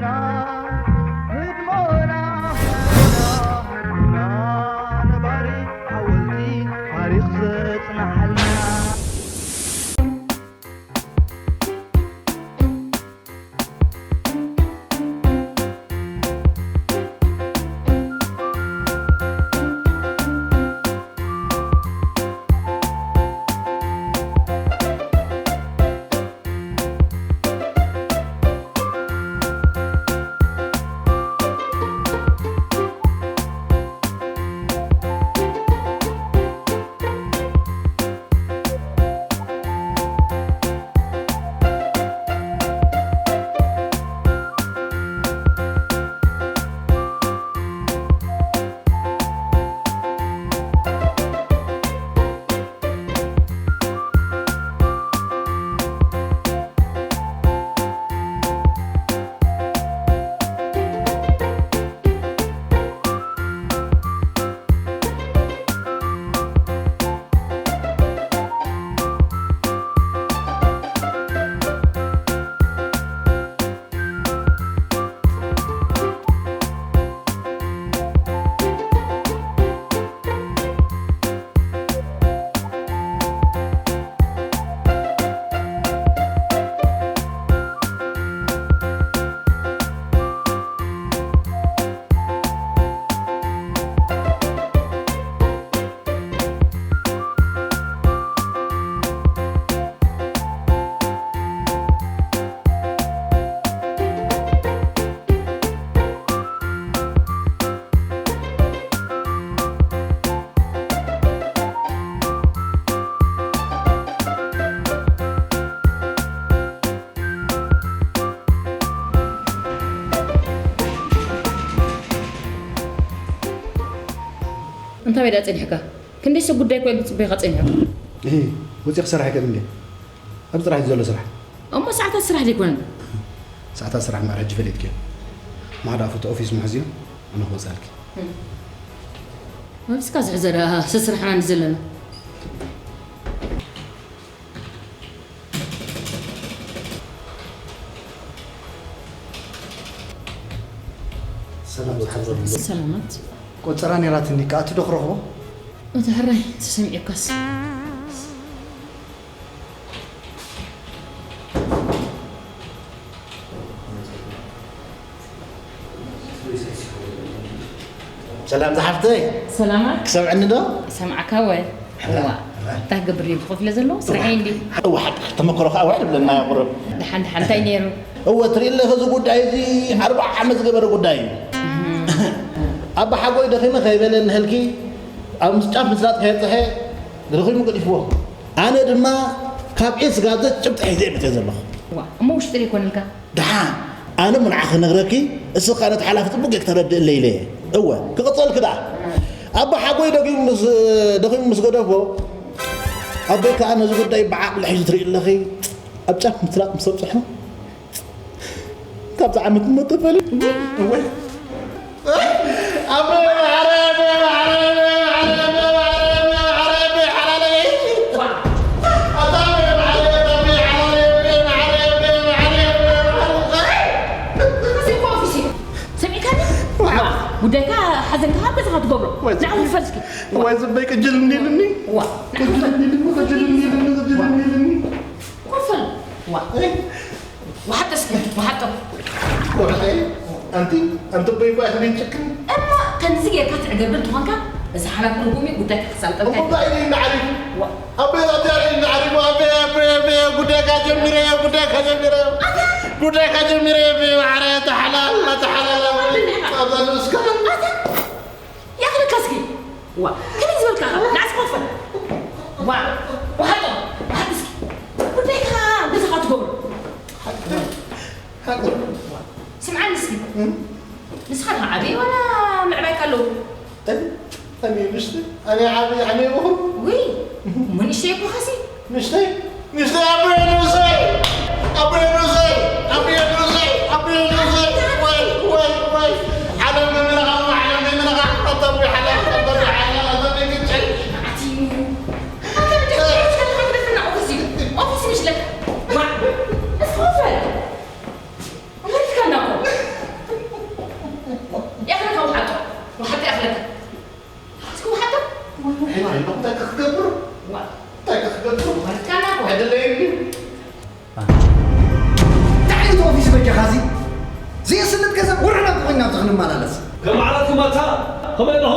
ህድሞና፣ ህድሞና፣ ህድሞና፣ ነባሪ ሓወልቲ ታሪኽ ዘጽንሓልና። እንታይ ወይዳ ጸኒሕካ? ክንደይ ሰብ ጉዳይ እኮ እዩ ዝጽበየካ ጸኒሑ። እሂ፣ ወጺእኺ ስራሕ ኣይከድን ድየ? ኣብ ጥራሕ እዩ ዘሎ ስራሕ። እሞ ሰዓታት ስራሕ ዘይኮነን? ሰዓታት ስራሕ እምበኣር ሕጂ ፈሊጥክዮ። ማዕዳ ኣብቲ ኦፊስ ምሕዝዮ፣ ኣነ ክወጻልኪ። መብስካ ዝሕዘ ደኣ ሰስራሕና እንዲ ዘለና። ሰላም ዝሓብረሉ። ሰላማት። ቆጸራ ነይራትኒ፣ ከኣ እቲ ዶ ክረኽቦ? እቲ ሕራይ ተሰሚዑካስ? ሰላም ዝሓፍተይ። ሰላማት። ክሰምዐኒ ዶ? ይሰምዓካ ወ? ሕራ፣ እዋ። ሕራ። እንታይ ክገብር ድዩ? ብኸፍ ኢለ ዘለኹ? ስራሐይ እንድዩ። እዋ፣ ሓቂ ተመክሮ ከኣ ውዕል ብለና እያ ቁሩብ። ደሓን፣ ደሓን፣ እንታይ ነይሩ? እወ፣ ትርኢ ኣለኺ፣ እዚ ጉዳይ እዚ ኣርብዓ ዓመት ዝገበረ ጉዳይ እዩ። እህ። ኣባ ሓጎይ ደኺመ ከይበለ እንሀልኪ፣ ኣብ ምስ ጫፍ ምስላጥ ከየብጽሐ ደኺሙ ገዲፍዎ። ኣነ ድማ ካብ ዒስ ጋዘ ጭብጢ ሒዘ እየ መጺአ ዘለኹ። እዋ፣ እሞ ውሽጢ ዘይኮነልካ? ደሓን፣ ኣነ እሞ ንዓኺ ክነግረኪ፣ እስኺ ከኣ ነቲ ሓላፊ ጽቡቕ ጌርኪ ተረድእለይ ኢለ እየ። እወ፣ ክቕጸልኪ ደኣ። ኣባ ሓጎይ ደጊሙ ምስ፣ ደኺሙ ምስ ገደፎ፣ ኣቦይ ከኣ ነዚ ጉዳይ ብዓቕሊ ሒዙ ትርኢ ኣለኺ፣ ኣብ ጫፍ ምስላጥ ምስ ኣብጽሖ፣ ካብዚ ዓመት እሞ ተፈልዩ። እወ። እዚ እኮ ኦፊስ እዩ። ሰሚዕካኒ? ዋ፣ ጉዳይካ ሓዘንካ ኣብ ገዛኻ ትገብሮ። ወይ፣ ንዓ ክፈል እስኪ። ወይ፣ ዝበይ ቅጅል እንዲልኒ። ዋ፣ ንዓ ቅጅል ክፈል። እንዲልኒ፣ ቅጅል እንዲልኒ፣ ቅጅል እንዲልኒ። ኮፈል። ዋ። እይ። ወሓጦ እስኪ፣ ወሓጦ። ቆርሐ፣ ኣንቲ፣ ኣንቲ በይ ጓ ህሊን ጭክን። እሞ ከምዚ ጌርካ ትዕገርግር ትኾንካ፣ እዚ ሓላፊ ርጉም እዩ፣ ጉዳይ ክሳብ ጠብቀ። እሞ እንታይ ኢሉ ይናዕሪ? ዋ። ኣበይ ኣበይ ኢሉ ይናዕሪ? ኣበይ፣ ኣበይ፣ ኣበይ፣ ጉዳይካ ጀሚረ፣ ጉዳይካ ጀሚረ። ኣታ። ጉዳይካ ጀሚረ፣ ኣበይ፣ ማዕረ፣ ኣታ ሓላል፣ ኣታ ሓላል፣ ኣበይ። ኣታ። ኣታ ንስካ። ኣታ። ያኽልካ እስኪ። ዋ፣ ከመይ ዝበልካ ኢኻ? ንዓስ ኮፈል። ዋ፣ ወሓጦ፣ ወሓጥ እስኪ። ጉዳይካ ገዛኻ ትገብሮ። ሓቂ፣ ሓቂ። ስምዓኒ እስኪ። እም? ንስኻ ዲኻ ዓብዪ ዋላ ምዕባይካ ኣለዎ? ኣነ፣ ኣነ ንእሽተይ፣ ኣነ ዓብዪ፣ ኣነ ይኹን። ውይ፣ እሞ ንእሽተይ እኮ ኸሲ። ንእሽተይ፣ ንእሽተይ ኣቦየ ንኡሰይ፣ ኣቦየ ንኡሰይ፣ ኣቦየ ንኡሰይ፣ ኣቦየ ንኡሰይ፣ ወይ፣ ወይ፣ ወይ። ዓለም ንምንቓቕ፣ ዓለም ንምንቓቕ፣ ኣንታ ኣቦይ ሓላል፣ ኣንታ ኣቦይ ሓላል፣ ኣንታ ኣቦይ ግጭ። ኣቲ፣ ኣንታ ብጀካ፣ ኦፊስ እዩ፣ ኦፊስ ምሽ ለካ። ዋ፣ እስኪ ኮፍ በል። መሪትካና እኮ። እንታይ ዓይነት ኦፊስ በጃኻ እዚ? ዘይስልጥ ገንዘብ ውርና ኮይና ኣብዚ ክንመላለስ። ከም በዓላትኩም ኣታ፣ ከመይ ኣለኹ?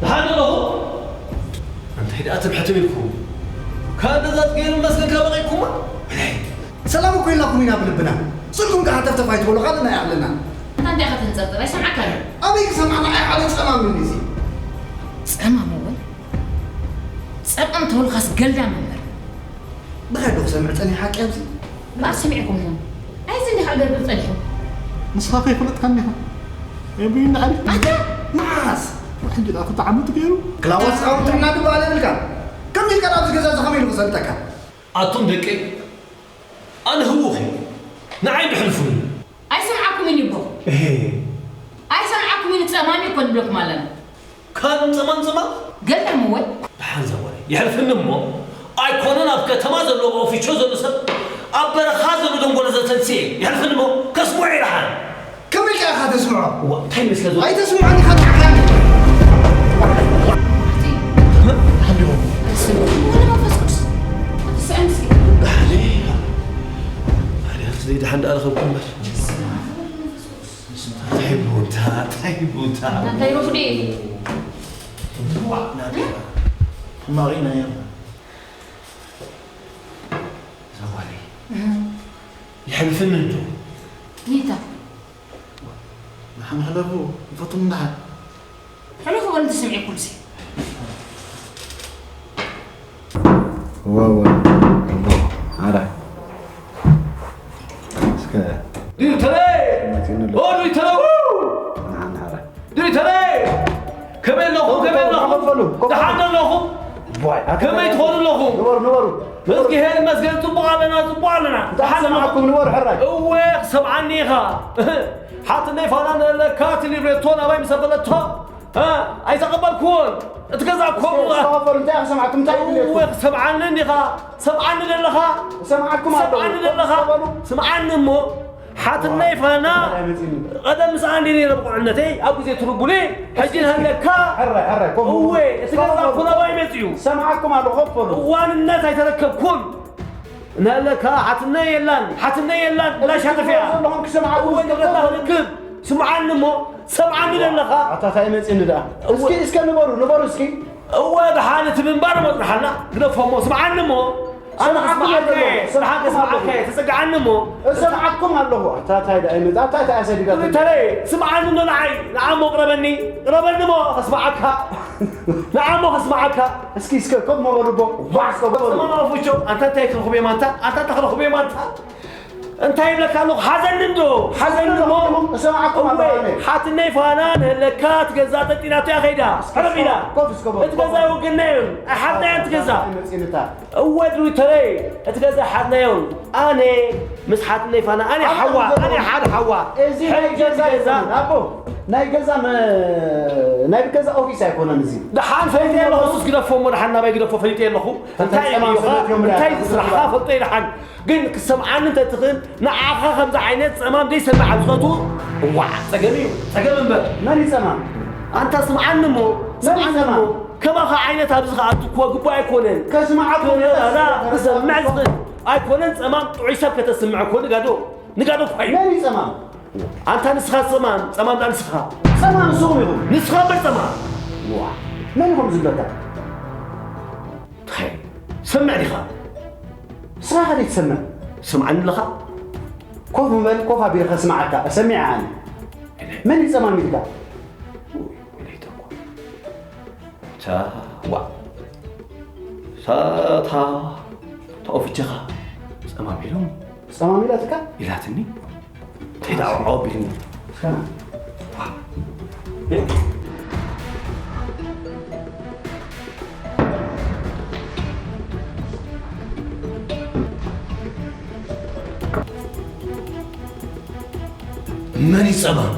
ደሓን ኣለኹ? እንታይ ደኣ ትም ሕትም ኢልኩም? ካብ ገዛ ትገይሩ መስገን ካብ በቒዕኩማ? ሰላም እኮ ኢልናኩም ኢና ብልብና። ስልኩም ከዓ ተፍተፍ ኣይትበሉ፣ ካልእና ይኣኽለና። ኣንታ እንታይ ኢኻ ተንጸርጽር? ኣይሰምዓካን እዩ። ኣበይ ክሰምዓና? ኣይ ሓደ ጸማም እንዲዚ። ጸማም እውን? ጸማም ተበልካስ ገልዳም እምበር። ብኸዱ ክሰምዕ ጸኒሐ ሓቂ ኣብዚ። እምበኣር ሰሚዕኩምኹም። ኣይዚ እንዲኻ ገርግር ጸኒሑ። ንስኻ ከይፈለጥካኒ ኢኻ። የብይን ዓሊ። ኣታ! መዓስ? ሕጂ ደኣ ክተዓምት ገይሩ። ክላወስ ጻውንቲ ጥዕና ድበሃል የብልካ። ከምዚ ኢልካ ኣብዚ ገዛ እዚ ከመይ ኢሉ ክሰልጠካ? ኣቱም ደቀይ፣ ኣነ ህዉኽ እየ። ንዓይ ድሕልፉኒ። ኣይሰምዓኩምን እዩ እቦ። እሄ። ኣይሰምዓኩምን እዩ፣ ጸማም እኮ ንብለኩም ኣለና። ከም ጸማም ጸማም? ገልዳም ወይ? ደሓን ዘወረ። የሕልፍኒ እሞ፣ ኣይኮነን ኣብ ከተማ ዘሎ ኦፊሾ ዘሎ ሰብ፣ ኣብ በረኻ ዘሎ ደንጎሎ ዘተንስኤ። የሕልፍኒ እሞ፣ ከስምዖ ይረሓን። ከመይ ኢልካ ኢኻ ተስምዖ? ዋ፣ እንታይ መስለ ዘሎ? ኣይተስምዖን ኢኻ፣ ጨካን። ሓሊኹም። ስም ወወልድ ወመንፈስ ቅዱስ። ኣትስዕም እስኪ። ኣሌ። ኣሌ፣ ኣቲ ደሓን ደኣ ረኸብኩም እምበር። እንታይ ቦታ፣ እንታይ ቦታ። እንታይ ረፉዴ? ዋ፣ ናዴራ። ሕማቕ ኢና፣ ዘዋሪ። እህ። የሕልፍኒ እንዶ። ኒታ። ንሓን ሕለፉ፣ ይፈቱም ንሓን። ሕለፉ በል እንተሰሚዕኩምሲ። ዋው፣ ዋው። ኣረ። እስከ ዱተሬ! መፂእኒ ኣሎ። ኦ፣ ዱተሬ! ው! ንሓን፣ ኣረ። ዱተሬ! ከመይ ኣለኹም? ከመይ ኣለኹም? ኮፍ በሉ፣ ኮፍ በሉ። ደሓን ኣለኹም? ዋይ፣ ኣታ ከመይ ትኾኑ ኣለኹም? ንበሩ፣ ንበሩ። ንበሩ። እግዚኣብሔር ይመስገን፣ ጽቡቕ ኣለና፣ ጽቡቕ ኣለና። እንታይ ደሓን ኣለኹም? ሰማዕኩም፣ ንበሩ፣ ሕራይ። እወ፣ ክሰምዓኒ ኢኻ። ሓትነይ ፋና ንለካ፣ እቲ ሊብሬቶ ናባይ ምስ ኣበለቶ፣ እ፣ ኣይተቐበልኩዎን። እቲ ገዛ እኮ እስከ፣ እስከ ኮፍ በሉ፣ እንታይ ክሰምዓኩም፣ እንታይ ድሌትኩም? እወ፣ ክሰምዓኒ እንዲኻ፣ ሰምዓኒ ዘለኻ። እሰምዓኩም ኣለኹ። ሰምዓኒ ዘለኻ። ኮፍ በሉ። ስምዓኒ እሞ፣ ሓትነይ ፋና፣ እንታይ መፂኒ? ቀደም ምስ ኣንዲ ነይረ ብቑዕነተይ፣ ኣብ ግዜ ትርጉሊ፣ ሕጂ ንሃለካ። ሕራይ፣ ሕራይ፣ ኮፍ በሉ። እወ፣ እቲ ገዛ እኮ ናባይ መፂኡ። ሰምዓኩም ኣለኹ፣ ኮፍ በሉ። እዋንነት ኣይተረከብኩን። ንሃለካ ሓትነይ የላን፣ ሓትነይ የላን፣ ብላሽ ሓተፊያ። ዘለኹም ክሰምዓኩም እወ፣ እስከ ንብረታ ኮፍ በሉ። ክርክብ። ስምዓኒ እሞ፣ ሰምዓኒ ዘለኻ። ኣታ እንታይ መፂኒ ደኣ? እወ። እስኪ፣ እስከ ንበሩ፣ ንበሩ እስኪ። እወ፣ ደሓን እቲ ምንባር እሞ ጽንሓልና፣ ግደፎ እሞ፣ ስምዓኒ እሞ። ኣነ ስምዓኩም ከስምዓካ ኣለኹ፣ እየ፣ ስምዓካ ስምዓካ ኣለኹ። እየ፣ ተጸግዓኒ እሞ። እሰምዓኩም ኣለኹ። ኣታ እንታይ ደኣ ይመጽእ? ኣታ እንታይ ኣሰዲዳትኒ? ተለይ፣ ስምዓኒ እንዶ ንዓይ፣ ንዓ እሞ ቅረበኒ፣ ቅረበኒ እሞ ከስምዓካ። ንዓ እሞ ከስምዓካ። እስኪ እስከ ኮፍ እሞ በሉ እቦ። ዋ፣ እስከ ኮፍ በሉ። ሰማማ ፉቾ፣ ኣንታ እንታይ ክረኽቡ እዮም ኣንታ? ኣንታ እንታይ ክረኽቡ እዮም ኣንታ? እንታይ ይብለካ ኣለኹ? ሓዘኒ እንዶ፣ ሓዘኒ እንዶ። እሰምዓኩም ኣለኹ እወ፣ ኣነ። ሓትነይ ፋና ንህለካ፣ እቲ ገዛ ጠጢናቶ እያ ከይዳ። እስኪ ሕርቕ ኢላ። ኮፍ እስከ በሉ፣ እቲ ገዛ ኮፍ በሉ። ይወግነዮን፣ ኣይሓትናዮን እቲ ገዛ። እንታይ መፂንታ? እወ፣ ድሩተረይ፣ እቲ ገዛ ሓትናዮን። ኣነ ምስ ሓትነይ ፋና፣ ኣነ ኣነ ሓዋ፣ ኣነ ኣነ ሓደ ሓዋ። እዚ ናይ ሕጂ ገዛ እቲ ገዛ ኣይኮነን፣ ኣቦ። ናይ ገዛ መ-፣ ናይ ገዛ ኦፊስ ኣይኮነን እዚ። ደሓን ፈሊጠ ኣለኹ፣ እሱስ ግደፎ እሞ፣ ደሓን ናባይ ግደፎ፣ ፈሊጠ ኣለኹ። እንታይ እንታይ ጸማም እዩ ኢኻ? ሰበት እዮም እንታይ ዳ-፣ ዝስራሕኻ? ፈልጦ እዩ ደሓን። ግን ክሰምዓኒ እንተትኽእል፣ ንዓኻ ከምዚ ዓይነት ጸማም ዘይሰምዕ ኣብ ዝኸቱ፣ እዋዕ፣ ጸገም እዩ፣ ጸገም እምበር። መን እዩ ጸማም? ኣንታ ስምዓኒ እሞ፣ መን እዩ ስምዓኒ ጸማም? እሞ፣ ከማኻ ዓይነት ኣብዚ ክኣቱ እኮ ግቡእ ኣይኮነን። ከስምዓኩም ክረዳ፣ ይኽእል። ክሰምዕ ዝኽእል ኣይኮነን። ጸማም ጥዑይ ሰብ ከተስምዕ እኮ ንጋዶ፣ ንጋዶ እኮ እዩ። መን እዩ ጸማም? ኣንታ ንስኻ ጸማም፣ ጸማም ደኣ ንስኻ። ጸማም ንስኹም ኢኹም። ንስኻ እምበር ጸማም። ዋ፣ መን ኢኹም ዝብለካ? እንታይ? ሰምዕ ዲኻ? ስራኻ ዘይትሰምዕ? ስምዓኒ ኣለኻ? ኮፍ ምበል፣ ኮፍ ኣቢለ ከስምዓካ፣ እሰሚዐ ኣነ። መን እዩ ጸማም ኢልካ? ወይለይ ተንኮል። እታ፣ ዋ። እታ፣ እታ፣ እታ ኦፍቸኻ ጸማም ኢሎም? ጸማም ኢላትካ? ኢላትኒ። እንታይ ደኣ ዓው ኣቢልኒ። መን እዩ ጸማም?